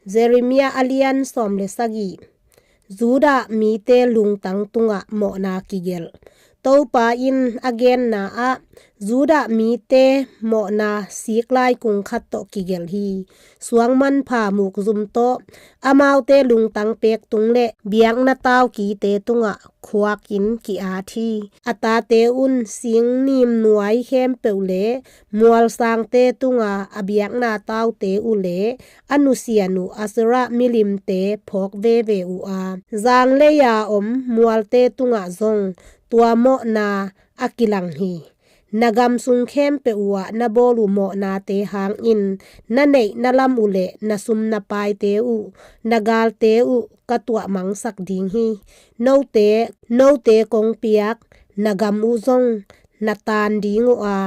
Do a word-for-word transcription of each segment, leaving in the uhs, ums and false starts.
Jeremiah a lian sawm le sagih. Judah mite lungtang tungah mawhna kigelh. Topa in a genna ah, Judah mite mawhna siklai kung khat tawh kigelh hi. Suang manpha mukzum tawh, amaute lungtang pek tung le biakna taukite tungah khuakin ki-at hi. A tate un singnim nuai khempeuh le mualsangte tunga a biakna taute uh le a nusian uh Asherah milimte phawk veve uh a, zanglei-a om mualte tungah zong tua mawhna a kilang hi. Na gam sung khempeuh uhah na bawl uh mawhnate hangin na neih na lam uh le na sum na paite uh, na galte uh ka tuahmangsak ding hi. Note, note kong piak na gam uh zong na taan ding uh a,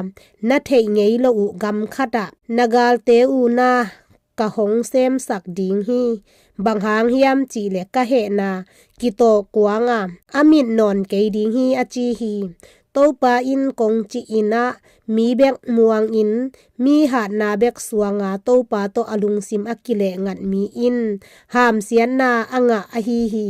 na theih ngei lo uh gam khatah na galte uh na ka hong semsak ding hi. Bang hang hiam cihleh ka hehna kitawh kuanga a mit nawn kei ding hi, a ci hi. Topa in kong cih in ah, mi bek muangin, mi hatna bek suanga Topa tawh a lungsim a kilehngat mi in hamsiatna a ngah ahi hi.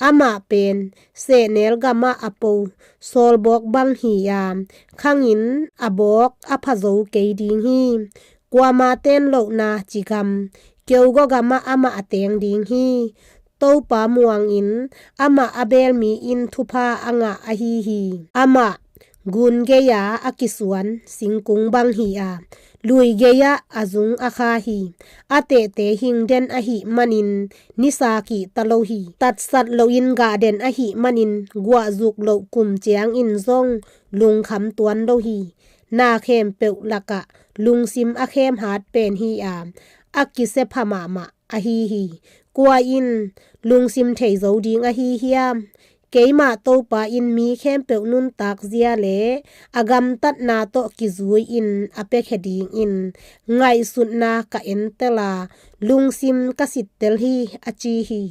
Amah pen sehnel gamah a po sawlbawk bang hi a, khangin a bawk a phazo kei ding hi. Kuama ten lohna cigam, keugaw gamah amah a teng ding hi. Topa muangin amah a beel mi in thupha a ngah ahi hi. Amah gun gei-a a kisuan singkung bang hi a, lui gei-ah a zung a kha hi. A tehte hing den ahih manin nisa kihta lo hi. Tatsat loin gah den ahih manin guahzuk loh kum ciangin zong lungkham tuan lo hi. Na khempeuh lakah lungsim a khemhat pen hi a, a kisia pha mahmah ahi hi. Kua in lungsim thei zo ding ahi hiam? Keimah Topa in mi khempeuh nuntak zia le a gamtatna tawh kizui-in a piakhia dingin ngaihsutna ka entel a, lungsim ka sittel hi, a ci hi.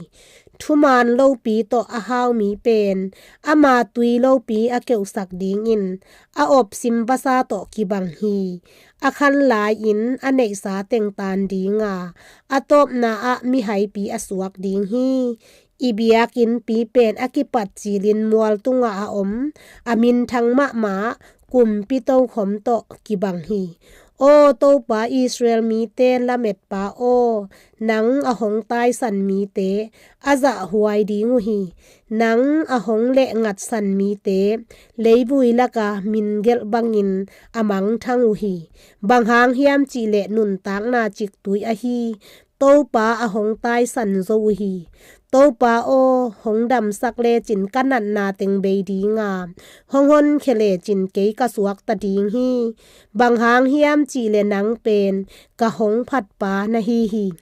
Thuman lopi tawh a hau mi pen ama tui lopi a keuhsak dingin a opsim vasa tawh kibang hi. A khan lai-in a neihsa teng taan ding a, a tawpna ah mihaipi a suak ding hi. I biakinnpi pen a kipat cilin mual tungah a om, a minthang mahmah kumpi tokhom tawh kibang hi. Aw Topa, Israel mite lametpa aw, nang a hong taisan mite a zahhuai ding uh hi. Nang a hong lehngatsan mite leivui laka mingelh bangin a mangthang uh hi. Bang hang hiam cihleh nuntakna ciktui ahi Topa a hong taisan zo uh hi. Topa aw, hong damsak lecin ka natna teng bei ding a, hong honkhia lecin kei ka suakta ding hi. Bang hang hiam cihleh nang pen ka hong phatpa na hi hi.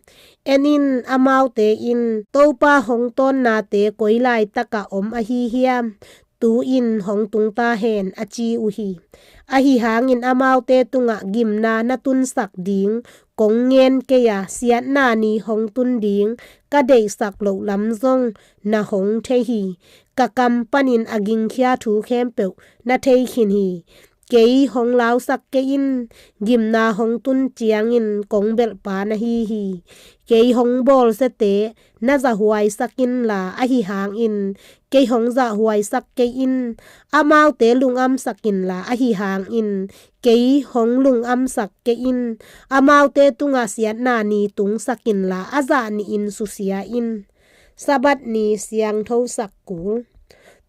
En in, amaute in Topa hong tawnnate koi laitakah om ahi hiam? Tu-in hong tung ta hen, a ci uh hi. Ahi hangin amaute tungah gimna na tunsak ding kong ngen kei a, siatna ni hong tun ding ka deihsak loh lam zong na hong thei hi. Ka kam panin a gingkhia thu khempeuh na thei khin hi. Kei hong lausak kei in, gimna hong tun ciangin kong belhpa na hi hi. Kei hong bawlsiate na zahhuaisak inla, ahi hangin kei hong zahhuaisak kei in. Amaute lungamsak inla, ahi hangin kei hong lungamsak kei in. Amaute tungah siatna ni tungsak inla, a zah nihin susia in. Sabbath ni siangthosak kul.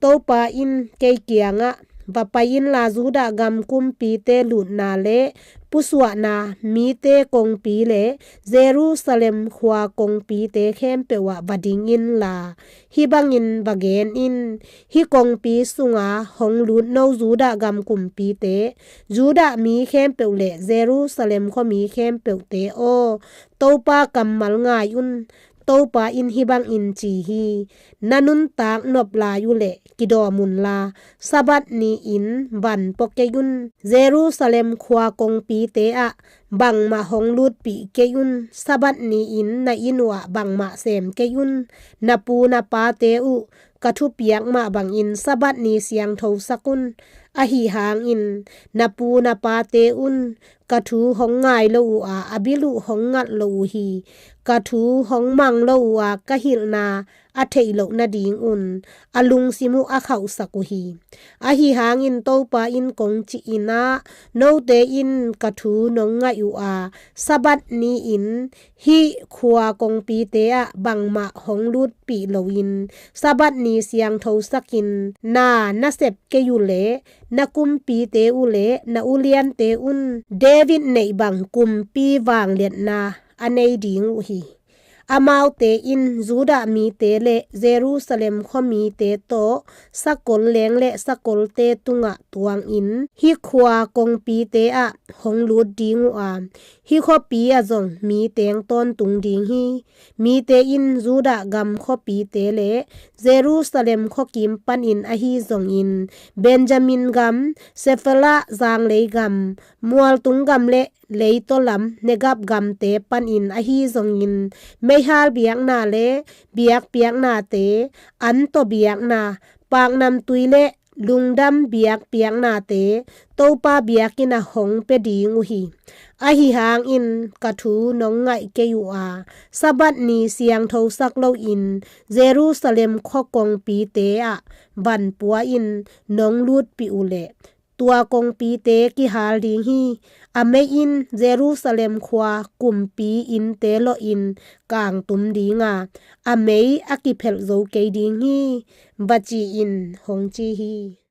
Topa in kei kiangah, va pai inla Judah gam kumpite lutna le pusuahna mite kongpi le Jerusalem khua kongpite khempeuh ah va ding inla, hih bangin va gen in: Hih kongpi sunga hong lutno Judah gam kumpite, Judah mi khempeuh le Jerusalem khuami khempeuhte aw, Topa kammal ngai un. Topa in hih bangin ci hi: Na nuntak nop lai uhleh kidawm unla, Sabbath ni-in van pua kei un. Jerusalem khua kongpite ah bangmah hong lutpih kei un. Sabbath ni-in na inn uhah bangmah sem kei un. Na pu na pate uh ka thupiak mah bangin Sabbath ni siangthosak un. Ahi hangin na pu na pate un ka thu hong ngai lo uh a, a bil uh hong ngat lo uh hi. Ka thu hong mang lo uh a, ka hilhna a theih loh nadingun a lungsim uh a khauhsak uh hi. Ahi hangin Topa in kong ci-in ah, note in ka thu nong ngaih uh a, Sabbath ni-in hih khua kongpite ah bangmah hong lutpih loin Sabbath ni siangthosakin na nasep kei uh leh na kumpite uh leh na uliante un David neih bang kumpi vangliatna a nei ding uh hi. Amaute in Judah mite le Jerusalem khuamite tawh sakol leng le sakolte tungah tuangin hih khua kongpite ah hong lut ding uh a, hih khuapi ah zong mi teng tawntung ding hi. Mite in Judah gam khuapite le Jerusalem khuakim panin ahi zongin Benjamin gam, Sephelah zanglei gam, mualtung gam le leitaw lam Negab gamte panin ahi zongin meihal biakna le biakpiaknate, an tawh biakna, paknamtui le lungdam biakpiaknate Topa biakinn ah hong pia ding uh hi. Ahi hangin ka thu nong ngaih kei uh a, Sabbath ni siangthosak loin Jerusalem khua kongpite ah van pua-in nong lutpih uh leh tua kongpite kihal ding hi. A mei in Jerusalem khua kumpi innte lawhin kangtum ding a, a mei a kiphelh zo kei ding hi, va ci-in hong ci hi.